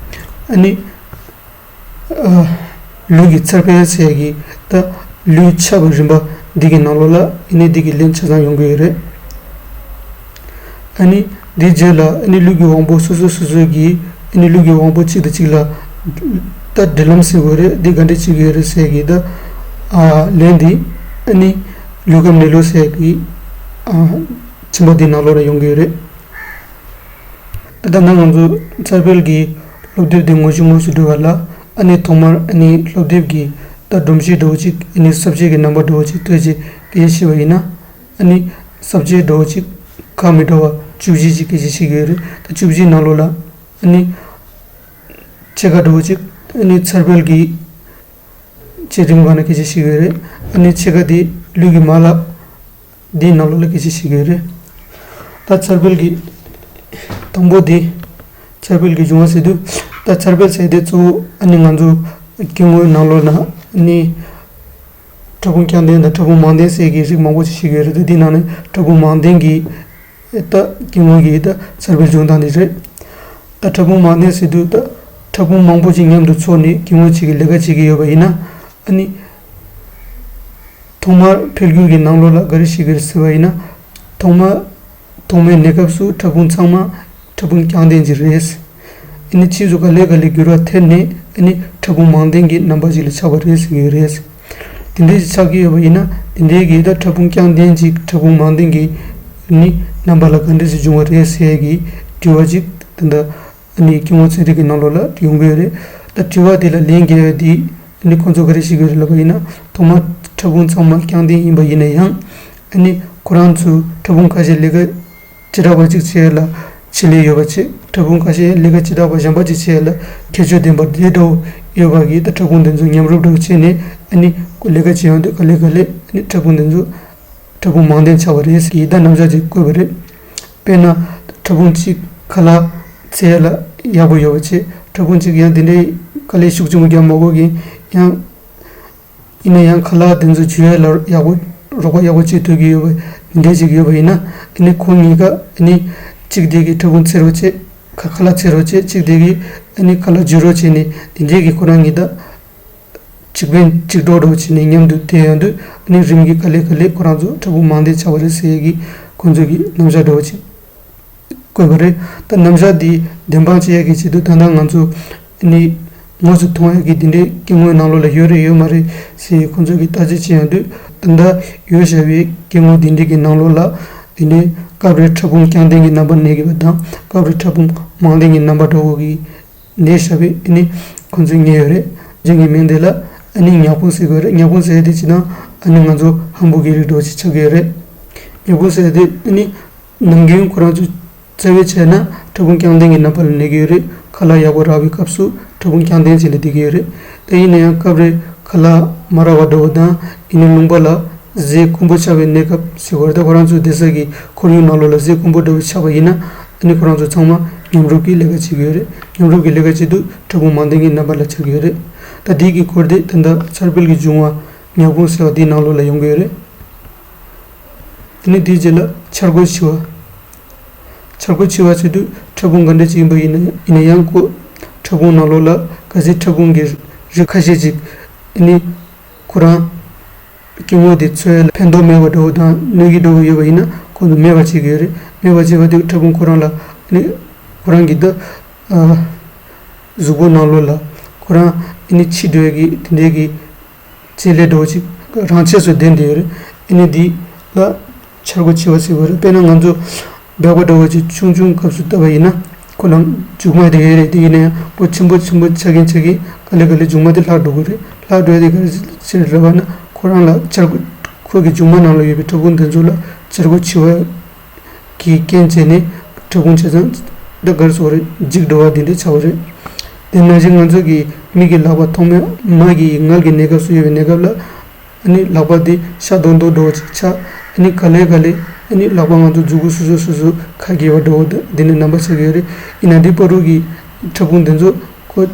ཨ་ནི། ཨ། ལུས་ཀྱི་འཚར་འཕེལ་ཟེར་གྱི་ད་ལུས་ཆགས་པའི་རིམ་པ་འདི་གི་ནང་ལོགས་ལ་ཨ་ནི་འདི་གི་ལན་ཆ་ཚང་ཡོང་གི་ཡོད་རེད། ཨ་ནི་འདིའི་རྗེས་ལ་ཨ་ནི་ལུས་ཀྱི་དབང་པོ་སོ་སོ་སོ་སོ་གི་ཨ་ནི་ལུས་ཀྱི་དབང་པོ་གཅིག་དང་གཅིག་ལ་ད་འབྲེལ་ལམ་ཟེར་དགོས་རེད། འདི་ག་འདྲ་བྱེད་ཀྱི་ཡོད་རེད་ཟེར་གྱི་ད་ཨ་ལན་འདི་ཨ་ནི་ལུས་ཁམས་གནས་ལུགས་ཟེར་གྱི་ཨ་ཆེན་པོ་འདིའི་ནང་ལོགས་ལ་ཡོང་གི་ཡོད་རེད། ད་ལྟ་ན་ང་ཚོ་འཚར་འཕེལ་གྱི་སློབ་དེབ་འདི་ངོ་ཤེས་དངོས་སུ་འགྲོ་བ་ལ་ཨ་ནི་ཐོག་མར་ཨ་ནི་སློབ་དེབ་ཀྱི་ད་སྒྲོམ་གཞི་འདྲ་བོ་ཅིག་ཨ་ནི་ས་བཅད་ཀྱི་རྣམ་པ་འདྲ་བོ་ཅིག་སྤྲད་རྗེས་སྐད་ཆ་བཤད་པ་ཡིན་ན། ཨ་ནི་ས་བཅད་འདྲ་བོ་ཅིག་ཁག་མི་འདྲ་བ་བཅུ་བཞི་ཅིག་སྐད་ཆ་བཤད་ཀྱི་ཡོད་རེད། ད་བཅུ་བཞིའི་ནང་ལོགས་ལ་ཨ་ནི་ཕྱེད་ཀ་འདྲ་བོ་ཅིག་ཨ་ནི་འཚར་འཕེལ་གྱི་བྱེད་རིམ་སྒང་ནས་སྐད་ཆ་བཤད་ཀྱི་ཡོད་རེད། ཨ་ནི་ཕྱེད་ཀ་དེ་ལུས་ཀྱི་མ་ལག་འདིའི་ནང་ལོགས་ལ་སྐད་ཆ་བཤད་ཀྱི་ཡོད་རེད། ད་འཚར་འཕེལ་གྱི་དང་པོ་དེ་འཚར་འཕེལ་གྱི་འབྱུང་བ་ཟེར་དུས། ད་འཚར་འཕེལ་ཟེར་དེ་གཙོ་བོ་ཨ་ནི་ང་ཚོ་སྐྱེ་དངོས་ནང་ལོགས་ན་ཨ་ནི་ཕྲ་ཕུང་རྐྱང་ལྡན་དང་ཕྲ་ཕུང་མང་ལྡན་ཟེར་གྱི་རིགས་མང་པོ་ཞིག་ཤེས་ཀྱི་ཡོད་རེད། ད་འདི་ནང་ནས་ཕྲ་ཕུང་མང་ལྡན་གྱི་ ད་སྐྱེ་དངོས་ཀྱི་ད་འཚར་བའི་འབྱུང་སྟངས་དེ་རེད། ད་ཕྲ་ཕུང་མང་ལྡན་ཟེར་དུས་ད་ཕྲ་ཕུང་མང་པོ་ཅིག་མཉམ་དུ་ཚོགས་ནས་སྐྱེ་དངོས་གཅིག་གི་ལས་ཀ་བྱེད་ཀྱི་ཡོད་པ་ཡིན་ན། ཨ་ནི་ཐོག་མར་འཕེལ་འགྱུར་གྱི་ནང་ལོགས་ལ་ག་རེ་ཞིག་རེད་ཟེར་བ་ཡིན་ན། ཐོག་མར་ཐོག་མའི་གནས་སྐབས་སུ་ཕྲ་ཕུང་ཚང་མ་ཕྲ་ཕུང་རྐྱང་ལྡན་ཅིག་རེད། ཨ་ནི་ཕྱིས་སུ་ག་ལེ་ག་ལེ་འགྱུར་བ་ཐེབས་ནས་ཨ་ནི་ཕྲ་ཕུང་མང་ལྡན་གྱི་རྣམ་པ་ཅིག་ལ་ཆགས་པ་རེད་ཟེར་གྱི་ཡོད་རེད། དེ་འདྲའི་ཆགས་ཀྱི་ཡོད་པ་ཡིན་ན། དེ་འདྲའི་གི་ད་ཕྲ་ཕུང་རྐྱང་ལྡན་ཅིག་ཕྲ་ཕུང་མང་ལྡན་གྱི་ནི་རྣམ་པ་ལ་ག་འདྲ་ཞིག་འབྱུང་བ་རེད་ཟེར་གྱི་དྲི་བ་ཅིག་ད་ལྟ་ཨ་ནི་སྐྱེ་དངོས་ཚན་རིག་གི་ནང་ལོགས་ལ་ཡོང་གི་ཡོད་རེད། ད་དྲི་བ་དེ་ལ་ལན་རྒྱག་ཡ་དེ་ཨ་ནི་ཁོང་ཚོ་ག་རེ་བྱེད་ཀྱི་ཡོད་རེད་ལབ་པ་ཡིན་ན། ཐོག་མར་ཕྲ་ཕུང་ཚང་མ་རྐྱང་ལྡན་ཡིན་པ་ཡིན་ན་ཡང་། ཨ་ནི་ཁོ་རང་ཚོས་ཕྲ་ཕུང་ཁ་ཤས་ལས་ཀ་བྱེ་བྲག་པ་གཅིག་བྱེད་ཡ་ལ་ཆེད་ལས་ཡོད་པ་བྱས། ཕྲ་ཕུང་ཁ་ཤས་ལས་ཀ་བྱེ་བྲག་པ་གཞན་པ་གཅིག་བྱེད་ཡ་ལ་ཁྱད་ཆོས་ལྡན་པ་དེ་འདྲ་བོ་ཡོད་པ་གིས། ད་ཕྲ་ཕུང་དེ་ཚོ་མཉམ་རུབ་འདྲ་བོ་བྱས་ནས་ཨ་ནི་ལས་ཀ་བྱེད་ཡོང་དུས་ག་ལེ་ག་ལེ་ཨ་ནི་ཕྲ་ཕུང་དེ་ཚོ་ཕྲ་ཕུང་མང་ལྡན་ཆགས་པ་རེད་ཟེར་གྱི་ད་རྣམ་གཞག་ཅིག་བཀོད་པ་རེད། དཔེར་ན་ཕྲ་ཕུང་གཅིག་ཁ་ལག་འཚོལ་ཡ་ལ་ཡག་པོ་ཡོད་པ་བྱས། ཕྲ་ཕུང་གཅིག་ཡང་དེ་འདྲའི་དཀའ་ལས་ཤུགས་ཆེན་པོ་རྒྱག་མ་དགོས་ཀྱི་ཡང་། ཡིན་ན་ཡང་ཁ་ལག་དེ་ཚོ་འཇུ་ཡ་ལ་ཡག་པོ་རོགས་པ་ཡག་པོ་བྱེད་ཐུབ་ཀྱི་ཡོད་པ་འདི་འདྲ་ཞིག་ཡོད་པ་ཡིན་ན། ཨ་ནི་ཁོ་གཉིས་ཀ་ཨ་ནི་གཅིག་དེ་གིས་ཕྲ་ཕུང་འཚོལ་རོགས་བྱེད། ཁ་ཁ་ལག་འཚོལ་རོགས་བྱེད། གཅིག་དེ་གིས་ཨ་ནི་ཁ་ལག་འཇུ་རོགས་བྱེད་ནས་དེ་འདྲའི་གི་ཁོ་རང་གཉིས་ད་གཅིག་ཕན་གཅིག་གྲོགས་འདྲ་བོ་བྱེད་ནས་མཉམ་དུ་བསྡད་ཡོང་དུས། ཨ་ནི་རིམ་གྱིས་ག་ལེ་ག་ལེ་ཁོ་རང་ཚོ་ཕྲ་ཕུང་མང་ལྡན་ཆགས་པ་རེད་ཟེར་ཡས་ཀྱི་ཁོང་ཚོ་གི་རྣམ་གཞག་འདྲ་བོ་ཅིག་བཀོད་པ་རེད། ད་རྣམ་གཞག་འདི་བདེན་དཔང་བྱེད་ཡག་གི་ཆེད་དུ་ད་ལྟ་ང་ཚོ་ནི་དངོས་སུ་མཐོང་ཡག་གི་འདི་འདྲའི་སྐྱེ་དངོས་ནང་ལོགས་ལ་ཡོད་རེད་ཡོད་མ་རེད་ཟེར་ཁོང་ཚོ་གིས་བརྟག་དཔྱད་བྱེད་ཡོང་དུས། ད་ལྟ་ཡོད་བཞག་པའི་སྐྱེ་དངོས་འདི་འདྲའི་གི་ནང་ལོགས་ལ་འདི་ནི་སྐབས་རེ་ཕྲ་ཕུང་རྐྱང་ལྡན་གྱི་རྣམ་པ་གནས་ཀྱི་ཡོད་པ་དང་། སྐབས་རེ་ཕྲ་ཕུང་མང་ལྡན་གྱི་རྣམ་པ་འདྲ་བོ་གི་གནས་བཞག་པའི་ཨ་ནི་ཁོང་ཚོས་རྙེད་ཡོད་རེད། རྒྱུན་གྱི་མིང་དེ་ལ་ཨ་ནི་ཉག་ཕུང་ཟེར་གྱི་ཡོད་རེད། ཉག་ཕུང་ཟེར་དེ་ཅི་ན་ཨ་ནི་ང་ཚོ་ཧམ་བུ་གི་རིགས་འདྲ་བོ་ཅིག་ཆགས་ཀྱི་ཡོད་རེད། ཉག་ཕུང་ཟེར་དེ་ཨ་ནི་ནམ་རྒྱུན་ཁོ་རང་ཚོ་རྩ་བའི་བྱས་ན་ཕྲ་ཕུང་རྐྱང་ལྡན་གྱི་རྣམ་པ་ལ་གནས་ཀྱི་ཡོད་རེད། ཁ་ལག་ཡག་པོ་རག་པའི་སྐབས་སུ་ཕྲ་ཕུང་རྐྱང་ལྡན་ཅིག་ལ་བསྡད་ཀྱི་ཡོད་རེད། དེ་ཡིན་ན་ཡང་སྐབས་རེ་ཁ་ལག་མ་རག་པ་འདྲ་བོ་དང་། ཡིན་ནའི་ལུང་པ་ལ་ཟས་དཀོན་པོ་ཆགས་པའི་གནས་སྐབས་ཟེར་བར། ད་ཁོ་རང་ཚོའི་བསྡད་ས་གི་ཁོར་ཡུག་ནང་ལོགས་ལ་ཟས་དཀོན་པོ་འདྲ་བོ་ཆགས་པ་ཡིན་ན། ཨ་ནི་ཁོ་རང་ཚོ་ཚང་མ་མཉམ་རུབ་ཀྱིས་ལས་ཀ་བྱེད་ཀྱི་ཡོད་རེད། མཉམ་རུབ་ཀྱིས་ལས་ཀ་བྱེད་དུས་ཕྲ་ཕུང་མང་ལྡན་གྱི་རྣམ་པ་ལ་ཆགས་ཀྱི་ཡོད་རེད། ད་འདི་གི་སྐོར་དེ་ད་ལྟ་འཚར་འཕེལ་གྱི་འབྱུང་བ་ཉག་ཕུང་ཟེར་བ་འདིའི་ནང་ལོགས་ལ་ཡོང་གི་ཡོད་རེད། དེ་ནས་དེའི་རྗེས་ལ་འཆར་སྒོ་འཆི་བ། འཆར་སྒོ་འཆི་བ་ཟེར་དུས་ཕྲ་ཕུང་ག་འདྲ་ཅིག་ཡིན་པ་ཡིན་ན་ཡིན་ན་ཡང་། ཁོ་ཕྲ་ཕུང་ནང་ལོགས་ལ་གལ་སྲིད་ཕྲ་ཕུང་གི་རིགས་ཁ་ཤས་ཅིག་ནི་ཁོ་རང་སྐྱེ་དངོས་དེ་ཚོ་ལ་ཕན་ཐོགས་མེད་པ་འདྲ་བོ་དང་གནོད་ཀྱི་འདྲ་བོ་ཡོད་པ་ཡིན་ན་ཁོང་ཚོ་མེད་པ་བྱེད་ཀྱི་ཡོད་རེད། མེད་པ་བྱེད་པ་དེ་ཕྲ་ཕུང་ཁོ་རང་ལ་ནི་ཁོ་རང་གི་ད་ཨ་གཟུགས་པོ་ནང་ལོགས་ལ་ཁོ་རང་ནི་འཆི་འགྲོ་ཡ་གི་དེ་འདྲའི་གི་བྱེད་ལས་འདྲ་བོ་ཅིག་རང་ཆས་སུ་ལྡན་བསྡད་ཡོད་རེད། ཨ་ནི་འདི་ལ་འཆར་སྒོ་འཆི་བ་ཟེར་བ་རེད། དཔེར་ན་ང་ཚོ་སྦལ་པ་འདྲ་བོ་ཅིག་ཆུང་ཆུང་སྐབས་སུ་བལྟས་པ་ཡིན་ན་ཁོ་ལ་མཇུག་མ་དེ་ཡོད་རེད། དེ་ཡིན་ན་ཡང་ཁོ་ཆེན་པོ་ཆེན་པོ་ཆགས་ཀྱིན་ཆགས་ཀྱིན་ག་ལེ་ག་ལེ་མཇུག་མ་དེ་ལྷག་འགྲོ་གི་རེད། ལྷག་འགྲོ་ཡ་དེ་ག་རེ་ཕྱིར་རེད་པ་ན། ཁོ་རང་ལ་འཆར་སྒོ་ཁོ་གི་མཇུག་མ་ནང་ལ་ཡོད་པའི་ཕྲ་ཕུང་དེ་ཚོ་ལ་འཆར་སྒོ་འཆི་བ་གི་རྐྱེན་བྱས་ནས་ཕྲ་ཕུང་ཆ་ཚང་ད་གར་སོགས་རེད། འཇིག་འགྲོ་བ་འདི་འདྲ་ཆགས་པ་རེད། དེ་ནང་བཞིན་ང་ཚོ་གི་མིག་གི་ལག་པ་ཐོག་མའི་མ་གི་མངལ་གྱི་གནས་སྐབས་སུ་ཡོད་པའི་གནས་སྐབས་ལ་ཨ་ནི་ལག་པ་འདི་ཤ་རྡོག་རྡོག་འདྲ་བོ་ཅིག་ཆགས། ཨ་ནི་ག་ལེ་ག་ལེ་ཨ་ནི་ལག་པ་ང་ཚོ་མཛུབ་གུ་སོ་སོ་སོ་སོ་ཁ་གྱེས་པ་འདྲ་བོ་འདི་འདི་ནས་རྣམ་པ་ཆགས་ཀྱི་ཡོད་རེད། ཡིན་ན་འདི་བར་དུ་གི་ཕྲ་ཕུང་འདི་ཚོ་ཁོ་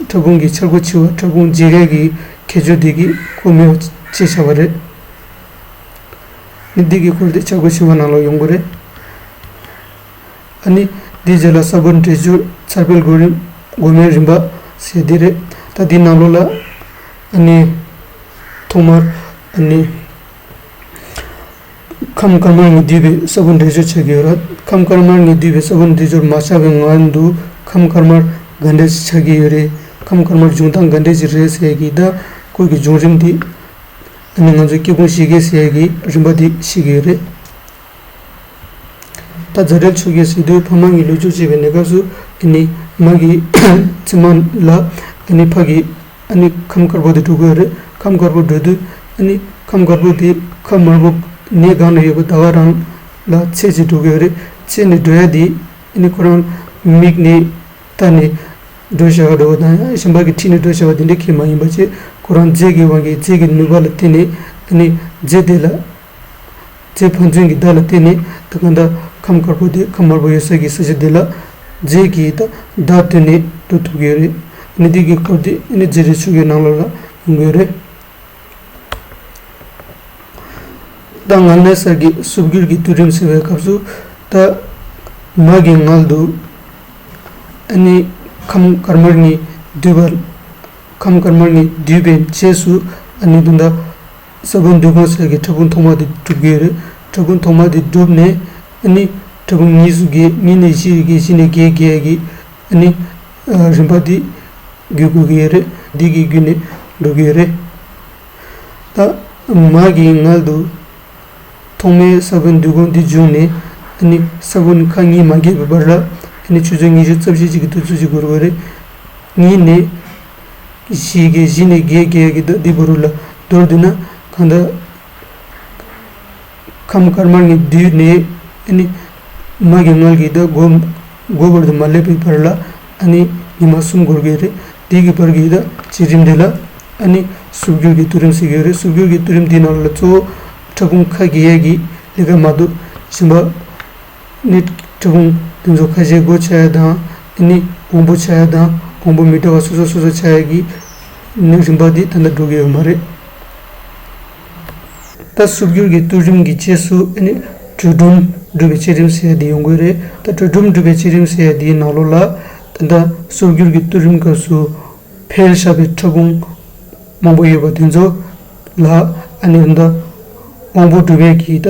ཕྲ་ཕུང་གི་འཆར་སྒོ་འཆི་བ་ཕྲ་ཕུང་བརྗེ་རེས་ཀྱི་ཁྱད་ཆོས་འདི་གིས་ཁོ་མེད་པ་བྱས་བཞག་པ་རེད། ནི་འདི་གི་སྐོར་དེ་འཆར་སྒོ་འཆི་བ་ནང་ལ་ཡོང་གི་རེད། ཨ་ནི་འདིའི་རྗེས་ལ་ས་བོན་འདྲེས་སྦྱོར་འཚར་འཕེལ་གོ་རིམ་གོ་མའི་རིམ་པ་ཟེར་འདི་རེད། ད་འདི་ནང་ལོགས་ལ་ཨ་ནི་ཐོག་མར་ཨ་ནི་ཁམས་དཀར་དམར་གཉིས་འདུས་པའི་ས་བོན་འདྲེས་སྦྱོར་ཆགས་ཀྱི་ཡོད་རེད། ཁམས་དཀར་དམར་གཉིས་འདུས་པའི་ས་བོན་འདྲེས་སྦྱོར་མ་ཆགས་པའི་སྔོན་དུ་ཁམས་དཀར་དམར་ག་འདྲ་ཞིག་ཆགས་ཀྱི་ཡོད་རེད། ཁམས་དཀར་དམར་འབྱུང་སྟངས་ག་འདྲ་ཞིག་རེད་ཟེར་གྱི་ད་ཁོ་གི་བྱུང་རིམ་འདི་ཨ་ནི་ང་ཚོས་སྐྱེ་ཕུང་བཞི་གི་ཟེར་གྱི་རིམ་པ་འདི་ཤེས་ཀྱི་ཡོད་རེད། ད་རྫ་རིལ་ཆུ་རྐྱལ་ཟེར་དུས་ཕ་མ་གཉིས་ལུས་སྦྱོར་བྱེད་པའི་གནས་སྐབས་སུ་ཨ་ནི་མ་གི་མཆིལ་མ་ལ་ཨ་ནི་ཕ་གི་ཨ་ནི་ཁམས་དཀར་པོ་དེ་འགྲོ་གི་ཡོད་རེད། ཁམས་དཀར་པོ་འགྲོ་དུས་ཨ་ནི་ཁམས་དཀར་པོ་དེ་ཁམས་དམར་པོ་ནས་སྒང་ལ་ཡོད་པ་ཟླ་བ་རང་ལ་ཚད་ཅིག་འགྲོ་གི་ཡོད་རེད། ཚད་ནས་འགྲོ་ཡ་དེ་ཨ་ནི་ཁོ་རང་མིག་ནས་ལྟ་ནས་འགྲོ་བྱ་བ་འདྲ་བོ་དང་། ཡང་གཞན་པ་གི་ཁྲིད་ནས་འགྲོ་བྱ་བ་དེ་འདྲ་གང་ཡང་མ་ཡིན་པ་བྱས། ཁོ་རང་རྫས་ཀྱི་དབང་གིས་རྫས་ཀྱི་ནུས་པ་ལ་བརྟེན་ནས་ཨ་ནི་རྫས་དེ་ལ་རྫས་ཕན་ཚུན་གྱི་བརྡ་ལ་བརྟེན་ནས་ད་གང་ལྟར་ཁམས་དཀར་པོ་དེ་ཁམས་དམར་པོ་ཡོད་ས་ཀྱི་ས་ཆ་དེ་ལ་རྫས་ཀྱི་ད་བརྡ་བཏོན་ནས་འགྲོ་ཐུབ་ཀྱི་ཡོད་རེད། ཨ་ནི་དེ་གི་སྐོར་དེ་ཨ་ནི་རྫས་རིལ་ཆུ་རྐྱལ་ནང་ལོགས་ལ་ཡོང་གི་ཡོད་རེད། ད་མངལ་ནད་གསར་གྱི་སུབ་འགྱུར་གྱི་དུས་རིམ་ཟེར་བའི་སྐབས་སུ། ད་མ་གི་མངལ་དུ་ཨ་ནི་ཁམས་དཀར་དམར་གཉིས་འདུས་པ། ཁམས་དཀར་དམར་གཉིས་འདུས་པའི་རྗེས་སུ་ཨ་ནི་ད་ལྟ་ས་བོན་འདུས་གང་ཟེར་གྱི་ཕྲ་ཕུང་ཐོག་མ་དེ་གྲུབ་ཀྱི་ཡོད་རེད། ཕྲ་ཕུང་ཐོག་མ་དེ་གྲུབ་ནས་ཨ་ནི་ཕྲ་ཕུང་གཉིས་སུ་གྱེས། གཉིས་ནས་བཞི་ཡི་གེ། བཞི་ནས་བརྒྱད། བརྒྱད་ཀྱི་ཨ་ནི་རིམ་པ་དེ་བརྒྱུད་དགོས་ཀྱི་ཡོད་རེད། འདི་གི་བརྒྱུད་ནས་འགྲོ་གི་ཡོད་རེད། ད་མ་གི་མངལ་དུ་ཐོག་མའི་ས་བོན་འདུས་གང་འདི་བྱུང་ནས་ཨ་ནི་ས་བོན་ཁག་གཉིས་མ་གྱེས་པའི་བར་ལ་ཨ་ནི་ཆུ་ཚོད་ཉི་ཤུ་རྩ་བཞི་ཅིག་གི་དུས་ཚོད་ཅིག་འགོར་བ་རེད། གཉིས་ནས་བཞི་གི་བཞི་ནས་བརྒྱད་བརྒྱད་ཀྱི་ད་འདི་བར་ལ་མདོར་བསྡུ་ན་གང་ལྟར་ཁམས་དཀར་དམར་གཉིས་འདུས་ནས་ཨ་ནི་མ་གི་མངལ་གྱི་ད་སྒོ་སྒོ་བར་དུ་མ་སླེབས་པའི་བར་ལ་ཨ་ནི་ཉི་མ་གསུམ་འགོར་གྱི་རེད། དེ་གི་བར་གྱི་ད་བྱེད་རིམ་དེ་ལ་ཨ་ནི་སུབ་འགྱུར་གྱི་དུས་རིམ་ཟེར་གྱི་ཡོད་རེད། སུབ་འགྱུར་གྱི་དུས་རིམ་དེའི་ནང་ལ་གཙོ་བོ་ཕྲ་ཕུང་ཁ་གྱེས་ཡས་ཀྱི་ལས་ཀ་མ་གཏོགས་གཞན་པ་ནི་ཕྲ་ཕུང་དེ་ཚོ་ཁ་ཤས་སྒོ་ཕྱེ་ཡ་དང་ཨ་ནི་དབང་པོ་ཕྱེ་ཡ་དང་དབང་པོ་མི་འདྲ་བ་སོ་སོ་སོ་སོ་ཕྱེ་ཡ་གི་ནི་རིམ་པ་དེ་ད་ལྟ་འགྲོ་གི་ཡོད་མ་རེད། ད་སུབ་འགྱུར་གྱི་དུས་རིམ་གྱི་རྗེས་སུ་ཨ་ནི་དྲོད་སྦྲུམ་འགྲུབ་པའི་བྱེད་རིམ་ཟེར་ཡ་དེ་ཡོང་གི་རེད། ད་དྲོད་སྦྲུམ་འགྲུབ་པའི་བྱེད་རིམ་ཟེར་ཡ་དེའི་ནང་ལོགས་ལ་ད་ལྟ་སུབ་འགྱུར་གྱི་དུས་རིམ་སྐབས་སུ་འཕེལ་བཞག་པའི་ཕྲ་ཕུང་མང་པོ་ཡོད་པ་དེ་ཚོ་ལ་ཨ་ནི་ད་ལྟ་དབང་པོ་འགྲུབ་པའི་གི་ད་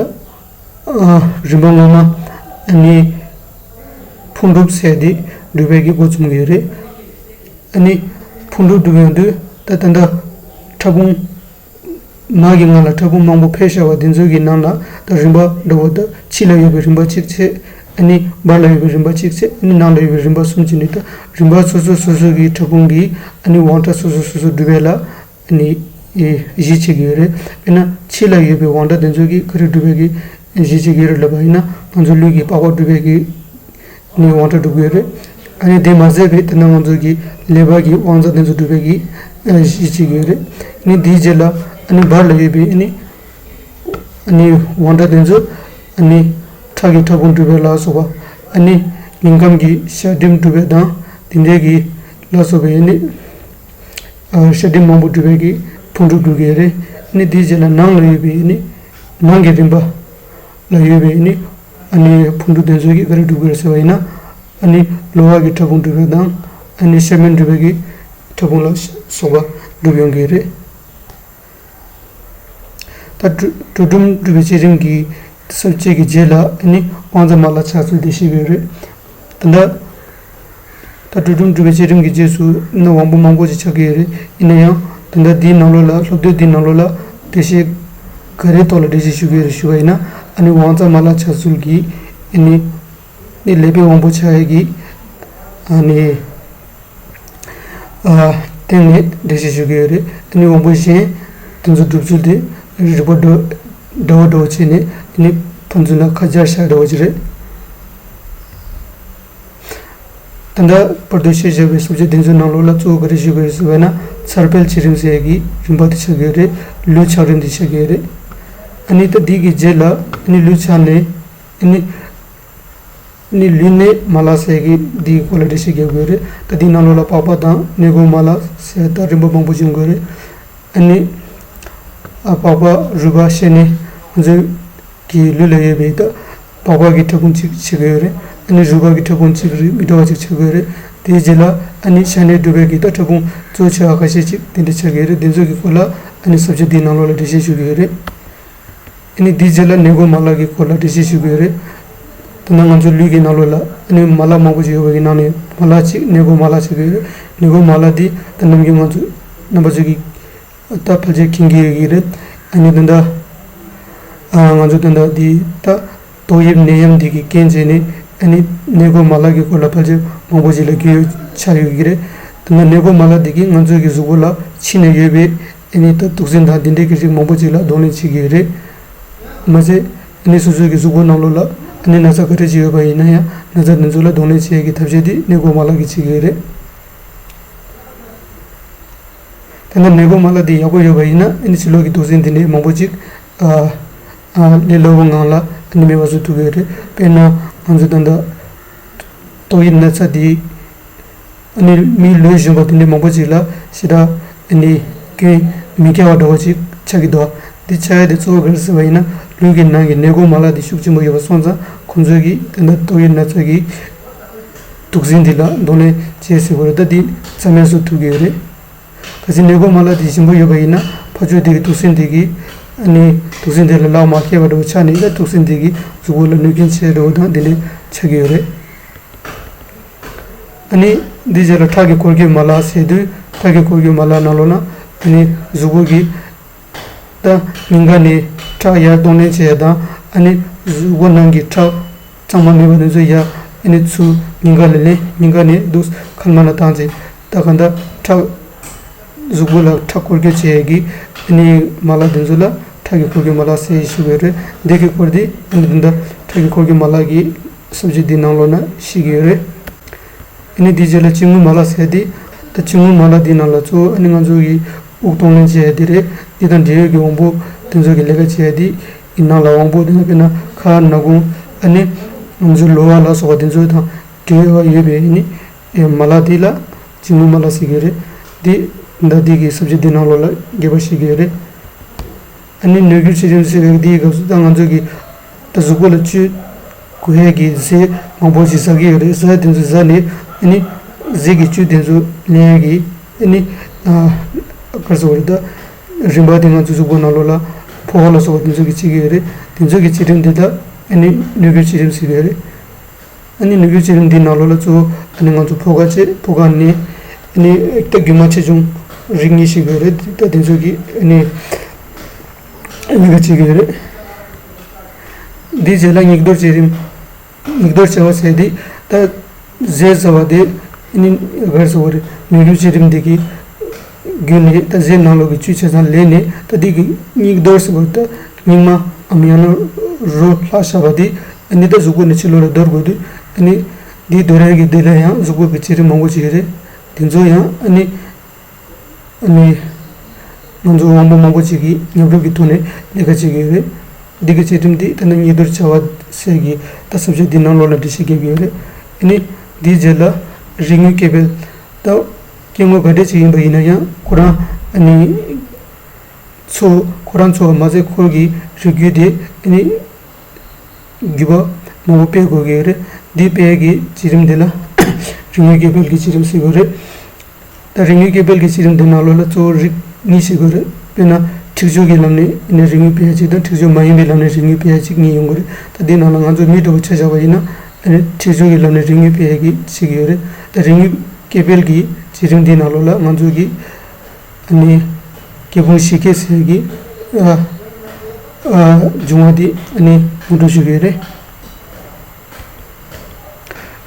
ཨ་རིམ་པ་སྔོན་མ་ཨ་ནི་ཕུང་གྲུབ་ཟེར་ཡ་དེ་འགྲུབ་པའི་གི་འགོ་རྩོམ་གྱི་ཡོད་རེད། ཨ་ནི་ཕུང་གྲུབ་འགྲུབ་ཡོང་དུས་ད་ད་ལྟ་ཕྲ་ཕུང་མ་གི་མངལ་ལ་ཕྲ་ཕུང་མང་པོ་འཕེལ་བཞག་པ་དེ་ཚོ་གི་ནང་ལ་ད་རིམ་པ་འདྲ་བོ་ད་ཕྱི་ལ་ཡོད་པའི་རིམ་པ་གཅིག་བྱས། ཨ་ནི་བར་ལ་ཡོད་པའི་རིམ་པ་གཅིག་བྱས། ཨ་ནི་ནང་ལ་ཡོད་པའི་རིམ་པ་གསུམ་བྱས་ནས་ད་རིམ་པ་སོ་སོ་སོ་སོ་གི་ཕྲ་ཕུང་གི་ཨ་ནི་དབང་གྲགས་སོ་སོ་སོ་སོ་འགྲུབ་པ་ལ་ཨ་ནི་གཞི་བྱེད་ཀྱི་ཡོད་རེད། དཔེར་ན་ཕྱི་ལ་ཡོད་པའི་དབང་གྲགས་དེ་ཚོ་གི་ག་རེ་འགྲུབ་པའི་གི་གཞི་བྱེད་ཀྱི་ཡོད་རེད་ལབ་པ་ཡིན་ན། ང་ཚོ་ལུས་ཀྱི་པགས་པ་འགྲུབ་པའི་གི་ནི་དབང་གྲགས་འགྲུབ་ཀྱི་ཡོད་རེད། ཨ་ནི་དེ་མ་ཟད་པའི་དེ་ན་ང་ཚོ་གི་ཀླད་པ་གི་དབང་རྩ་དེ་ཚོ་འགྲུབ་པའི་གི་ཨ་གཞི་བྱེད་ཀྱི་ཡོད་རེད། ཨ་ནི་དེའི་རྗེས་ལ་ཨ་ནི་བར་ལ་ཡོད་པའི་ཨ་ནི་ཨ་ནི་དབང་གྲགས་དེ་ཚོ་ཨ་ནི་ཁྲག་གི་ཕྲ་ཕུང་འགྲུབ་པ་ལ་སོགས་པ། ཨ་ནི་སྙིང་ཁམས་ཀྱི་ཤ་གྲིམ་འགྲུབ་པ་དང་དེ་འདྲའི་གི་ལ་སོགས་པའི་ཨ་ནི་ཨ་ཤ་གྲིམ་མང་པོ་འགྲུབ་པའི་གི་ཕུང་གྲུབ་འགྲུབ་ཀྱི་ཡོད་རེད། ཨ་ནི་དེའི་རྗེས་ལ་ནང་ལ་ཡོད་པའི་ཨ་ནི་ནང་གི་རིམ་པ་ལ་ཡོད་པའི་ཨ་ནི་ཨ་ནི་ཕུང་གྲུབ་དེ་ཚོ་གི་ག་རེ་འགྲུབ་ཀྱི་རེད་ཟེར་བ་ཡིན་ན། ཨ་ནི་གློ་བ་གི་ཕྲ་ཕུང་འགྲུབ་པ་དང་ཨ་ནི་ཤ་མན་འགྲུབ་པའི་གི་ཕྲ་ཕུང་ལ་སོགས་པ་འགྲུབ་ཡོང་གི་རེད། ད་དྲོད་དྲོད་སྦྲུམ་འགྲུབ་པའི་བྱེད་རིམ་གྱི་ས་བཅད་ཀྱི་རྗེས་ལ་ཨ་ནི་དབང་རྩ་མ་ལག་ཆགས་ཚུལ་དེ་བཤད་ཀྱི་ཡོད་རེད། ད་ལྟ་ད་དྲོད་སྦྲུམ་འགྲུབ་པའི་བྱེད་རིམ་གྱི་རྗེས་སུ་ཨ་ནི་དབང་པོ་མང་པོ་ཞིག་ཆགས་ཀྱི་ཡོད་རེད། ཡིན་ན་ཡང་ད་ལྟ་འདིའི་ནང་ལོགས་ལ་སློབ་དེབ་འདིའི་ནང་ལོགས་ལ་འགྲེལ་བཤད་ག་རེའི་ཐོག་ལ་འགྲེལ་བཤད་ཞུ་གི་ཡོད་རེད་ཞུ་བ་ཡིན་ན། ཨ་ནི་དབང་རྩ་མ་ལག་ཆགས་ཚུལ་གྱི་ཨ་ནི་ནི་ཀླད་པའི་དབང་པོ་ཆགས་ཡས་ཀྱི་ཨ་ནི་ཨ་སྟེང་ནས་འགྲེལ་བཤད་ཞུ་གི་ཡོད་རེད། ཨ་ནི་དབང་པོ་གཞན་དེ་ཚོ་གྲུབ་ཚུལ་དེ་རིགས་པ་འདྲ་འདྲ་བོ་འདྲ་བོ་བྱས་ནས་ཨ་ནི་ཕན་ཚུན་ལ་ཁ་སྦྱར་བྱ་འདྲ་བོ་ཅིག་རེད། ད་ལྟ་བར་དུ་བཤད་བཞག་པའི་ས་བཅད་དེ་ཚོའི་ནང་ལོགས་ལ་གཙོ་བོ་ག་རེ་ཞུ་གི་ཡོད་རེད་ཟེར་བ་ན། འཚར་འཕེལ་བྱེད་རིམ་ཟེར་ཡས་ཀྱི་རིམ་པ་དེ་ཆགས་ཀྱི་ཡོད་རེད། ལུས་ཆགས་རིམ་དེ་ཆགས་ཀྱི་ཡོད་རེད། ཨ་ནི་ད་འདི་གི་རྗེས་ལ་ཨ་ནི་ལུས་ཆགས་ནས་ཨ་ནི་ནི་ལུས་གནད་མ་ལག་ཟེར་གྱི་འདིའི་སྐོར་ལ་འགྲེལ་བཤད་རྒྱག་དགོས་རེད། ད་འདིའི་ནང་ལོགས་ལ་པགས་པ་དང་ནད་འགོག་མ་ལག་ཟེར་ད་རིམ་པ་མང་པོ་ཅིག་ཡོང་གི་རེད། ཨ་ནི་ཨ་པགས་པ་རུས་པ་ཤ་ནད་ང་ཚོའི་གི་ལུས་ལ་ཡོད་པའི་ད་པགས་པ་གི་ཕྲ་ཕུང་གཅིག་ཆགས་ཀྱི་ཡོད་རེད། ཨ་ནི་རུས་པ་གི་ཕྲ་ཕུང་གཅིག་རིགས་མི་འདྲ་བ་ཅིག་ཆགས་ཀྱི་ཡོད་རེད། དེའི་རྗེས་ལ་ཨ་ནི་ཤ་ནད་འགྲུབ་པའི་གི་ད་ཕྲ་ཕུང་གཙོ་ཆེ་བ་ཁ་ཤས་ཅིག་དེ་འདྲ་ཆགས་ཀྱི་ཡོད་རེད། དེ་ཚོ་གི་སྐོར་ལ་ཨ་ནི་ས་བཅད་འདིའི་ནང་ལོགས་ལ་འགྲེལ་བཤད་ཞུ་གི་ཡོད་རེད། ཨ་ནི་དེའི་རྗེས་ལ་ནད་འགོག་མ་ལག་གི་སྐོར་ལ་འགྲེལ་བཤད་ཞུ་གི་ཡོད་རེད། ད་ནང་ང་ཚོའི་ལུས་ཀྱི་ནང་ལོགས་ལ་ཨ་ནི་མ་ལག་མང་པོ་ཞིག་ཡོད་པ་གི་ནང་ནས་མ་ལག་གཅིག་ནད་འགོག་མ་ལག་ཞིག་ཡོད་རེད། ནད་འགོག་མ་ལག་འདི་ད་ནམ་རྒྱུན་ང་ཚོ་རྣམ་པ་ཚོ་གི་ད་ཕལ་ཆེར་མཁྱེན་གྱི་ཡོད་ཀྱི་རེད། ཨ་ནི་ད་ལྟ་ཨ་ང་ཚོ་ད་ལྟ་འདི་ད་ཏོག་དབྱིབས་ནད་ཡམས་འདི་གི་རྐྱེན་བྱས་ནས་ཨ་ནི་ནད་འགོག་མ་ལག་གི་སྐོར་ལ་ཕལ་ཆེར་མང་པོ་ཞིག་ལ་རྒྱུས་ཡོད་ཆགས་ཡོད་ཀྱི་རེད། ད་ནང་ནད་འགོག་མ་ལག་འདི་གིས་ང་ཚོའི་གི་གཟུགས་པོ་ལ་ཕྱི་ནས་ཡོད་པའི་ཨ་ནི་ད་དུག་སྲིན་དང་འདི་འདྲའི་གི་རིགས་མང་པོ་ཅིག་ལ་གདོང་ལེན་བྱེད་ཀྱི་ཡོད་རེད། མ་ཟད་ཨ་ནི་སོ་སོའི་གི་གཟུགས་པོ་ནང་ལོགས་ལ་ཨ་ནི་ན་ཚ་ག་འདྲ་ཅིག་ཡོད་པ་ཡིན་ན་ཡང་ན་ཚ་དེ་ཚོ་ལ་གདོང་ལེན་བྱེད་ཡས་ཀྱི་ཐབས་ཤེས་དེ་ནད་འགོག་མ་ལག་གིས་བྱེད་ཀྱི་ཡོད་རེད། ད་ནང་ནད་འགོག་མ་ལག་དེ་ཡག་པོ་ཡོད་པ་ཡིན་ན་ཨ་ནི་ཕྱི་ལོགས་ཀྱི་དུག་སྲིན་དེ་འདྲའི་མང་པོ་ཅིག་ཨ་ཨ་ལས་སླ་བོ་ངང་ལ་ཨ་ནི་མེད་པ་བཟོ་ཐུབ་ཀྱི་ཡོད་རེད། དཔེར་ན་ང་ཚོ་ད་ལྟ་ཏོག་དབྱིབས་ན་ཚ་དེ་ཨ་ནི་མིའི་ལུས་གཞོན་པ་དེ་འདྲའི་མང་པོ་ཅིག་ལ་ཞེ་དྲག་ཨ་ནི་སྐྱོན་མི་སྐྱེ་བ་འདྲ་བོ་ཅིག་ཆགས་ཀྱི་འདུག་འདི་ཆགས་ཡ་དེ་གཙོ་བོ་ག་རེ་ཟེར་བ་ཡིན་ན་ལུས་ཀྱི་ནང་གི་ནད་འགོག་མ་ལག་དེ་ཤུགས་ཆེན་པོ་ཡོད་པ་སོང་ཙང་ ཁོང་ཚོས་ཀྱིས་ད་ལྟ་ཏོག་དབྱིབས་ན་ཚ་གི་དུག་སྲིན་འདི་ལ་གདོང་ལེན་བྱེད་ཟེར་བ་རེད། ད་འདི་རྩ་མེད་བཟོ་ཐུབ་ཀྱི་ཡོད་རེད། གལ་སྲིད་ནད་འགོག་མ་ལག་དེ་ཞན་པོ་ཡོད་པ་ཡིན་ན་ཕར་ཕྱོགས་དེ་གི་དུག་སྲིན་དེ་གིས་ཨ་ནི་དུག་སྲིན་དེ་ལ་ལག་མ་འཁྱེར་བ་འདྲ་བོ་ཆགས་ནས། ད་དུག་སྲིན་དེ་གིས་གཟུགས་པོ་ལ་གནོད་སྐྱོན་བྱེད་འདྲ་བོ་དང་དེ་འདྲ་ཆགས་ཀྱི་ཡོད་རེད། ཨ་ནི་འདི་རྗེས་ལ་ཁྲག་གི་འཁོར་སྐྱོད་མ་ལག་ཟེར་དུས། ཁྲག་གི་འཁོར་སྐྱོད་མ་ལག་ནང་ལོགས་ན་ཨ་ནི་གཟུགས་པོ་གི་ད་སྙིང་ག་ནས་ཁྲག་ཡར་གཏོང་ལེན་བྱེད་ཡ་དང་། ཨ་ནི་གཟུགས་པོ་ནང་གི་ཁྲག་གཙང་མ་མེད་པ་དེ་ཚོ་ཡར་ཨ་ནི་ཚུར་སྙིང་ག་ལ་ལེན། སྙིང་ག་ནས་འདུག་མཁལ་མ་ལ་བཏང་བྱས། ད་གང་ལྟར་ཁྲག་གཟུགས་པོ་ལ་ཁྲག་འཁོར་སྐྱོད་བྱེད་ཡ་གི་ཨ་ནི་མ་ལག་དེ་ཚོ་ལ་ཁྲག་གི་འཁོར་སྐྱོད་མ་ལག་ཟེར་ཞུ་གི་ཡོད་རེད། འདི་གི་སྐོར་དེ་ཨ་ནི་ད་ལྟ་ཁྲག་གི་འཁོར་སྐྱོད་མ་ལག་གི་སབ་ཇེག་འདི་ནང་ལོགས་ན་ཤེས་ཀྱི་ཡོད་རེད། ཨ་ནི་དེའི་རྗེས་ལ་གཅིན་སྔོན་མ་ལག་ཟེར་དེ། ད་གཅིན་སྔོན་མ་ལག་འདིའི་ནང་ལ་གཙོ་བོ་ཨ་ནི་ང་ཚོ་གི་དབུགས་གཏོང་ལེན་བྱེད་ཡ་དེ་རེད། འདི་དང་འབྲེལ་ཡོད་ཀྱི་དབང་པོ་དེ་ཚོ་གི་ལས་ཀ་བྱེད་ཡ་དེ་ཡི་ནང་ལ་དབང་པོ་དེ་ཚོ་དཔེར་ན་ཁ་སྣ་ཁུང་ཨ་ནི་ང་ཚོའི་གློ་བ་ལ་སོགས་པ་དེ་ཚོ་དང་འབྲེལ་བ་ཡོད་པའི་ཨ་ནི་མ་ལག་དེ་ལ་གཅིན་སྔོན་མ་ལག་ཟེར་གྱི་ཡོད་རེད། དེ་ད་འདི་གི་སབ་ཇེག་འདི་ནང་ལོགས་ལ་རྒྱས་པ་བཤད་ཀྱི་ཡོད་རེད། ཨ་ནི་ནུས་རྒྱུ་བྱེད་རིམ་ཟེར་བའི་འདིའི་སྐབས་སུ་ད་ང་ཚོ་གི་ད་གཟུགས་པོ་ལ་བཅུད་དགོས་ཡས་ཀྱི་ཟས་མང་པོ་ཞིག་ཟ་གི་ཡོད་རེད། ཟས་དེ་ཚོ་ཟ་ནས་ཨ་ནི་ཟས་ཀྱི་བཅུད་དེ་ཚོ་ལེན་ཡས་ཀྱི་ཨ་ནི་ཨ་ག་རེ་ཟེར་དགོས་རེད། ད་རིམ་པ་དེ་ང་ཚོ་གཟུགས་པོ་ནང་ལོགས་ལ་ཕོ་བ་ལ་སོགས་པ་དེ་ཚོ་གི་བྱེད་ཀྱི་ཡོད་རེད། དེ་ཚོ་གི་བྱེད་རིམ་དེ་ད་ཨ་ནི་ནུས་རྒྱུ་བྱེད་རིམ་ཟེར་གྱི་ཡོད་རེད། ཨ་ནི་ནུས་རྒྱུ་བྱེད་རིམ་འདིའི་ནང་ལོགས་ལ་གཙོ་བོ་ཨ་ནི་ང་ཚོ་ཕོ་ཁ་བྱས། ཕོ་ཁ་ནས་ཨ་ནི་ད་རྒྱུ་མ་ཆེ་ཆུང་རིགས་གཉིས་ཤིག་ཡོད་རེད། ད་དེ་ཚོ་གི་ཨ་ནི་ལས་ཀ་བྱེད་ཀྱི་ཡོད་རེད། འདིའི་རྗེས་ལ་སྙིགས་དོར་བྱེད་རིམ། སྙིགས་དོར་བྱ་བ་ཟེར་དེ་ད་ཟས་ཟ་བ་དེ་ཨ་ནི་ག་རེ་ཟེར་དགོས་རེད། ནུས་རྒྱུ་བྱེད་རིམ་འདི་གི་བརྒྱུད་ནས་ད་ཟས་ནང་ལོགས་ཀྱི་བཅུད་ཆ་ཚང་ལེན་ནས། ད་འདི་གི་སྙིགས་དོར་ཟེར་བ་ད་སྙིགས་མའམ་ཡང་ན་རོ་ལྷག་བཞག་པ་དེ་ཨ་ནི་ད་གཟུགས་པོ་ནས་ཕྱི་ལོགས་ལ་དོར་དགོས་དུས། ཨ་ནི་འདི་དོར་ཡག་གི་འདི་ལ་ཡང་གཟུགས་པོ་གི་བྱེད་རིམ་མང་པོ་ཅིག་ཡོད་རེད། དེ་ཚོ་ཡང་ཨ་ནི་ཨ་ནི་ང་ཚོ་དབང་པོ་མང་པོ་ཅིག་གིས་མཉམ་རུབ་ཀྱི་ཐོག་ནས་ལས་ཀ་བྱེད་ཀྱི་ཡོད་རེད། འདི་གི་བྱེད་རིམ་འདི་ད་ནི་སྙིགས་དོར་བྱ་བ་ཟེར་གྱི་ད་སབ་ཇེག་འདི་ནང་ལོགས་ལ་འགྲེལ་བཤད་རྒྱབ་ཀྱི་ཡོད་རེད། ཨ་ནི་འདིའི་རྗེས་ལ་རིག་དངོས་སྐྱེ་འཕེལ། ད་སྐྱེ་དངོས་ག་འདྲ་ཅིག་ཡིན་པ་ཡིན་ན་ཡང་ཁོ་རང་ཨ་ནི་འཚོ། ཁོ་རང་འཚོ་བ་མ་ཟད་ཁོ་གི་རིགས་རྒྱུད་དེ་ཨ་ནི་འགྱུར་བ་མང་པོ་སྤེལ་དགོས་ཀྱི་ཡོད་རེད། འདི་སྤེལ་གྱི་བྱེད་རིམ་འདི་ལ་རིག་དངོས་སྐྱེ་འཕེལ་གྱི་བྱེད་རིམ་ཟེར་དགོས་རེད། ད་རིག་དངོས་སྐྱེ་འཕེལ་གྱི་བྱེད་རིམ་འདི་ནང་ལོགས་ལ་གཙོ་བོ་རིགས་གཉིས་ཤིག་དགོས་རེད། དཔེར་ན་འཁྲིག་སྦྱོར་གྱི་ལམ་ནས་ཨ་ནི་རིག་དངོས་སྤེལ་ཡ་གཅིག་དང་། འཁྲིག་སྦྱོར་མ་ཡིན་པའི་ལམ་ནས་རིག་དངོས་སྤེལ་ཡ་གཅིག་གཉིས་ཡོང་གི་རེད། ད་འདི་ནང་ལ་ང་ཚོ་མི་འདྲ་བོ་ཆ་བཞག་པ་ཡིན་ན་ཨ་ནི་འཁྲིག་སྦྱོར་གྱི་ལམ་ནས་རིག་དངོས་སྤེལ་ཡ་གི་བྱེད་ཀྱི་ཡོད་རེད། ད་རིག་དངོས་སྐྱེ་འཕེལ་གྱི་བྱེད་རིམ་འདི་ནང་ལོགས་ལ་ང་ཚོ་གི་ཨ་ནི་སྐྱེ་ཕུང་བཞི་ཀ་ཟེར་གྱི་ཨ་ཨ་འབྱུང་བ་འདི་ཨ་ནི་ངོ་སྤྲོད་ཞུ་གི་ཡོད་རེད།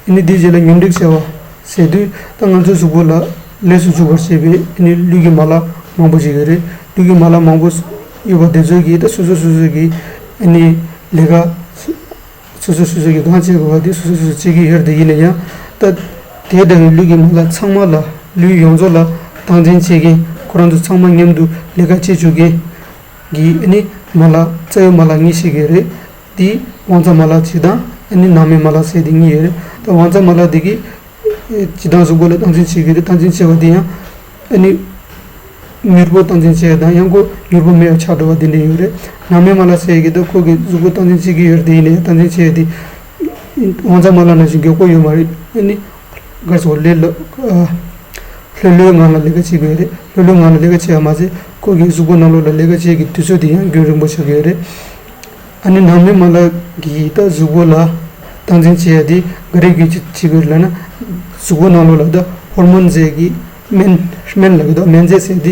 ཨ་ནི་དེའི་རྗེས་ལ་ཉམས་སྒྲིག་བྱ་བ་ཟེར་དུས། ད་ང་ཚོའི་གཟུགས་པོ་ལ་ལས་སུ་འཇུག་པར་བྱེད་པའི་ཨ་ནི་ལུས་ཀྱི་མ་ལག་མང་པོ་ཞིག་ཡོད་རེད། ལུས་ཀྱི་མ་ལག་མང་པོ་ཡོད་པ་དེ་ཚོ་གིས་ད་སོ་སོ་སོ་སོ་གི་ཨ་ནི་ལས་ཀ་སོ་སོ་སོ་སོ་གི་གང་བྱེད་དགོས་པ་དེ་སོ་སོ་སོ་སོ་བྱེད་ཀྱི་ཡོད་རེད། དེ་ཡིན་ན་ཡང་ད་དེ་ལྟ་བུའི་ལུས་ཀྱི་མ་ལག་ཚང་མ་ལ། ལུས་ཡོངས་རྫོགས་ལ་སྟངས་འཛིན་བྱེད་མཁན། ཁོ་རང་ཚོ་ཚང་མ་མཉམ་དུ་ལས་ཀ་བྱེད་བཅུག་མཁན་གྱི་ཨ་ནི་མ་ལག་རྩ་བའི་མ་ལག་གཉིས་ཤིག་ཡོད་རེད། དེ་དབང་རྩ་མ་ལག་གཅིག་དང་ཨ་ནི་ནང་མའི་མ་ལག་ཟེར་དེ་གཉིས་ཡོད་རེད། ད་དབང་རྩ་མ་ལག་དེ་གིས་སྤྱིར་བཏང་གཟུགས་པོ་ལ་སྟངས་འཛིན་བྱེད་ཀྱི་རེད། སྟངས་འཛིན་བྱེད་པ་དེ་ཡང་ཨ་ནི་མྱུར་པོ་སྟངས་འཛིན་བྱེད་ཡ་དང་། ཡང་སྒོས་མྱུར་པོ་མེད་པ་ཆགས་འགྲོ་བ་དེ་འདྲ་ཡོད་རེད། ནང་མའི་མ་ལག་ཟེར་གྱི་ད་ཁོ་གི་གཟུགས་པོ་སྟངས་འཛིན་བྱེད་ཀྱི་ཡོད་རེད། དེ་ཡིན་ན་ཡང་སྟངས་འཛིན་བྱེད་ཡ་དེ་དབང་རྩ་མ་ལག་ནང་བཞིན་མགྱོགས་པོ་ཡོད་མ་རེད། ཨ་ནི་ག་རེ་ཟེར་དགོས་རེད། ལས་ལྷོད་ལྷོད་ངང་ལ་ལས་ཀ་བྱེད་དགོས་རེད། ལྷོད་ལྷོད་ངང་ལ་ལས་ཀ་བྱེད་ཡ་མ་ཟད་ཁོ་གི་གཟུགས་པོ་ནང་ལོགས་ལ་ལས་ཀ་བྱེད་ཀྱི་དུས་ཚོད་དེ་ཡང་རྒྱུན་རིང་པོ་ཆགས་ཀྱི་ཡོད་རེད། ཨ་ནི་ནང་མའི་མ་ལག་གིས་ད་གཟུགས་པོ་ལ་སྟངས་འཛིན་བྱེད་ཡ་དེ་ག་རེ་བརྒྱུད་བྱེད་དགོས་རེད་ལབ་ན། གཟུགས་པོ་ནང་ལོགས་ལ་ད་ཧོར་མོན་ཟེར་གྱི་སྨན། སྨན་ལབ་ཀྱི་འདུག་སྨན་རྫས་ཟེར་དེ་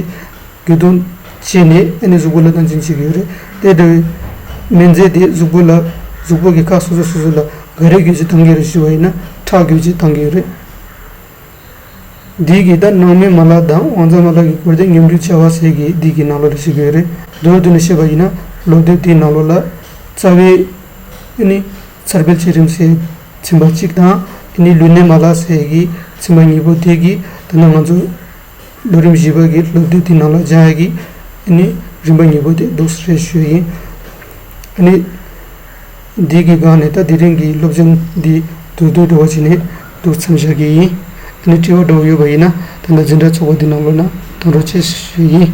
རྒྱུད་འདོན་བྱས་ནས་ཨ་ནི་གཟུགས་པོ་ལ་སྟངས་འཛིན་བྱེད་ཀྱི་ཡོད་རེད། དེ་ལྟ་བུའི་སྨན་རྫས་དེ་གཟུགས་པོ་ལ། གཟུགས་པོ་གི་ཁག་སོ་སོ་སོ་སོ་ལ་ག་རེ་བརྒྱུད་བྱེད་བཏང་གི་རེད་ཞུ་བ་ཡིན་ན། ཁྲག་བརྒྱུད་བྱེད་བཏང་གི་ཡོད་རེད། འདི་གི་ད་ནང་མའི་མ་ལག་དང་དབང་རྩ་མ་ལག་གི་སྐོར་དེ་ཉམས་རྒྱུད་བྱ་བ་ཟེར་གྱི་འདི་གི་ནང་ལོགས་ལ་བཤད་ཀྱི་ཡོད་རེད། མདོར་བསྡུས་ནས་བཤད་པ་ཡིན་ན། སློབ་དེབ་དེའི་ནང་ལོགས་ལ་རྩ་བའི་ཨ་ནི་འཚར་འཕེལ་བྱེད་རིམ་ཟེར་ཚན་པ་གཅིག་དང་། ཨ་ནི་ལུས་གནས་མ་ལག་ཟེར་གྱི་ཚན་པ་གཉིས་པོ་དེ་གི་ད་ནང་ང་ཚོ་ལོ་རིམ་བཞི་པ་གི་སློབ་དེབ་དེའི་ནང་ལ་སྦྱང་ཡ་གི་ཨ་ནི་རིམ་པ་གཉིས་པོ་དེ་འདུག་སེ་རེད་ཞུ་ཡིན། ཨ་ནི་འདི་གི་སྒང་ནས་ད་དེ་རིང་གི་སློབ་ཚན་འདི་མདོར་བསྡུས་འདྲ་བོ་བྱས་ནས་འདུག་མཚམས་བཞག་གི་ཡིན། ཨ་ནི་དྲི་བ་འདྲ་བོ་ཡོད་པ་ཡིན་ན་ད་ལྟ་འཛིན་གྲྭ་ཚོགས་པ་འདི་ནང་ལོགས་ན་གཏོང་རོགས་བྱེད་ཞུ་ཡིན།